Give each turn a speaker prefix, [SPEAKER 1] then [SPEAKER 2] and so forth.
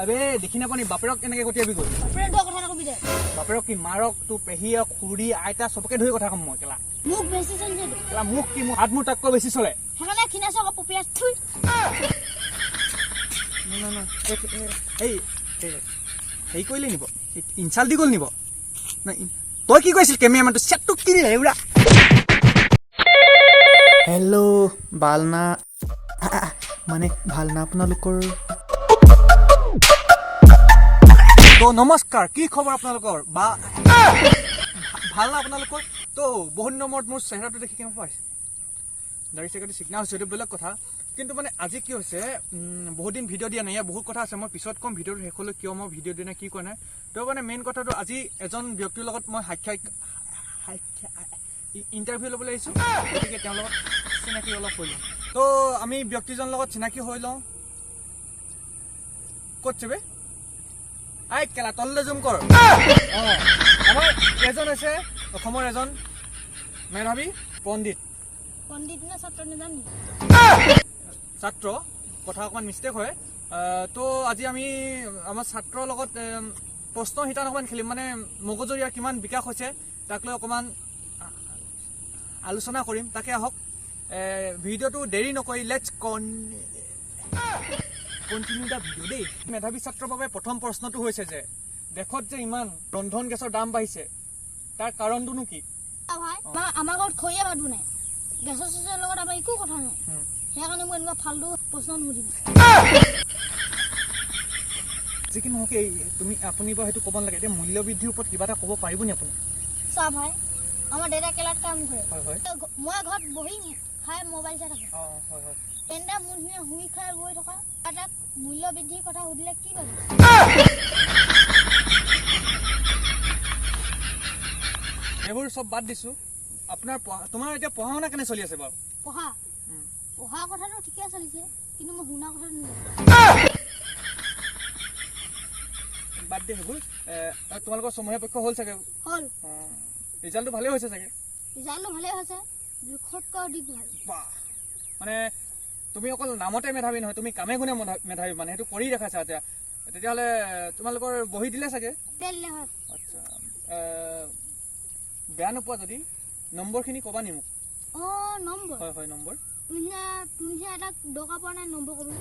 [SPEAKER 1] আবে দেখি নাপানি বাপেৰক কেনেকে গটিয়াবি গৈ?
[SPEAKER 2] বাপেৰে তই কথা নকবি দে।
[SPEAKER 1] বাপেৰক কি, মাৰক, তোৰ পেহীয়ক, খুৰী, আইতা চবকে ধৰি কথা ক'ম মই কেলা।
[SPEAKER 2] মোক বেছি চলিছে।
[SPEAKER 1] কেলা মোক কি, মোৰ হাত মোৰ তাতকৈ বেছি চলে।
[SPEAKER 2] সেইকাৰণে ক্ষীণাইছ আকৌ পপিয়া থুই।
[SPEAKER 1] এই হেৰি কৰিলে নিব, ইনচাল্ট দি গ'ল নিব। তই কি কৈছিল কেমেৰামেনটো চেটটোক কি দিলে এইবোৰা? হেল্ল' বালনা, মানে ভাল না আপোনালোকৰ? তো নমস্কাৰ, কি খবৰ আপোনালোকৰ? বা ভাল না আপোনালোকৰ? তো বহুত দিনৰ মূৰত মোৰ চেহেৰাটো দেখি কেনেকুৱা পাইছে? দাড়ি চাৰি চিকনা হৈছে, এইটো বেলেগ কথা। কিন্তু মানে আজি কি হৈছে, বহুত দিন ভিডিঅ' দিয়া নাই, ইয়াৰ বহুত কথা আছে, মই পিছত ক'ম ভিডিঅ'টো শেষলৈ কিয় মই ভিডিঅ' দিয়া নাই, কি কোৱা নাই। তো মানে মেইন কথাটো আজি এজন ব্যক্তিৰ লগত মই সাক্ষাৎ ইণ্টাৰভিউ ল'বলৈ আহিছোঁ, গতিকে তেওঁৰ লগত চিনাকি অলপ হৈ লওঁ। তো আমি ব্যক্তিজনৰ লগত চিনাকি হৈ লওঁ। ক'ত চাবে? I কেলা তললৈ জুম কৰ। অঁ, আমাৰ এজন হৈছে অসমৰ এজন মেধাৱী পণ্ডিত।
[SPEAKER 2] পণ্ডিত নে ছাত্ৰ নাজানি?
[SPEAKER 1] ছাত্ৰ, কথা অকণমান মিষ্টেক হয়। তো আজি আমি আমাৰ ছাত্ৰৰ লগত প্ৰশ্ন শিতান অকণমান খেলিম, মানে মগজুৰ ইয়াৰ কিমান বিকাশ হৈছে তাক লৈ অকণমান আলোচনা কৰিম। তাকে আহক, ভিডিঅ'টো দেৰি নকৰি let's continue the video দেই। মেধাৱী ছাত্ৰৰ বাবে প্ৰথম প্ৰশ্নটো হৈছে যে দেশত যে ইমান ৰন্ধন গেছৰ দাম বাঢ়িছে তাৰ কাৰণটোনো কি?
[SPEAKER 2] ভাই, আমাৰ ঘৰত খৰিয়ে ভাত বনায়, গেছৰ চেছৰ লগত আমাৰ একো কথা নাই। সেইকাৰণে মই এনেকুৱা ফাল্টু প্ৰশ্ন নুসুধিম।
[SPEAKER 1] যি কি নহওক, এই তুমি আপুনি বাৰু সেইটো ক'ব নালাগে। এতিয়া মূল্য বৃদ্ধিৰ ওপৰত কিবা এটা ক'ব পাৰিব নি আপুনি?
[SPEAKER 2] চা ভাই, আমাৰ দেউতাই কেলাত কাম কৰে।
[SPEAKER 1] হয় হয়।
[SPEAKER 2] মই ঘৰত বহি খাই মোবাইল চাই থাকোঁ।
[SPEAKER 1] অঁ হয় হয়।
[SPEAKER 2] তেন্তে মোৰ নিচিনা শুই খাই বহি থকা তাক মূল্য বৃদ্ধিৰ কথা সুধিলে কি পাবি?
[SPEAKER 1] এইবোৰ চব বাদ দিছোঁ। আপোনাৰ তোমাৰ এতিয়া পঢ়া শুনা কেনে চলি আছে বাৰু?
[SPEAKER 2] পঢ়া পঢ়া কথাটো ঠিকে চলিছে, কিন্তু মই শুনা কথাটো নাজানো।
[SPEAKER 1] বাদ দে সেইবোৰ। তোমালোকৰ ছমহীয়া পৰীক্ষা হ'ল চাগে?
[SPEAKER 2] হ'ল।
[SPEAKER 1] ৰিজাল্টটো ভালেই হৈছে চাগে?
[SPEAKER 2] ৰিজাল্টটো ভালেই হৈছে, জোখতকৈ অধিক ভাল।
[SPEAKER 1] বাহ, মানে তুমি অকল নামতে মেধাৱী নহয়, তুমি কামে গুণে মেধাৱী, মানে সেইটো কৰি দেখাইছা এতিয়া। তেতিয়াহ'লে তোমালোকৰ বহি দিলে চাগে?
[SPEAKER 2] দিলে হয়।
[SPEAKER 1] আচ্ছা, বেয়া নোপোৱা যদি নম্বৰখিনি ক'বা নি মোক?
[SPEAKER 2] অঁ, নম্বৰ?
[SPEAKER 1] হয় হয়, নম্বৰ।
[SPEAKER 2] তুমি এটা দৰকাৰ পোৱা নাই নম্বৰ ক'বলৈ।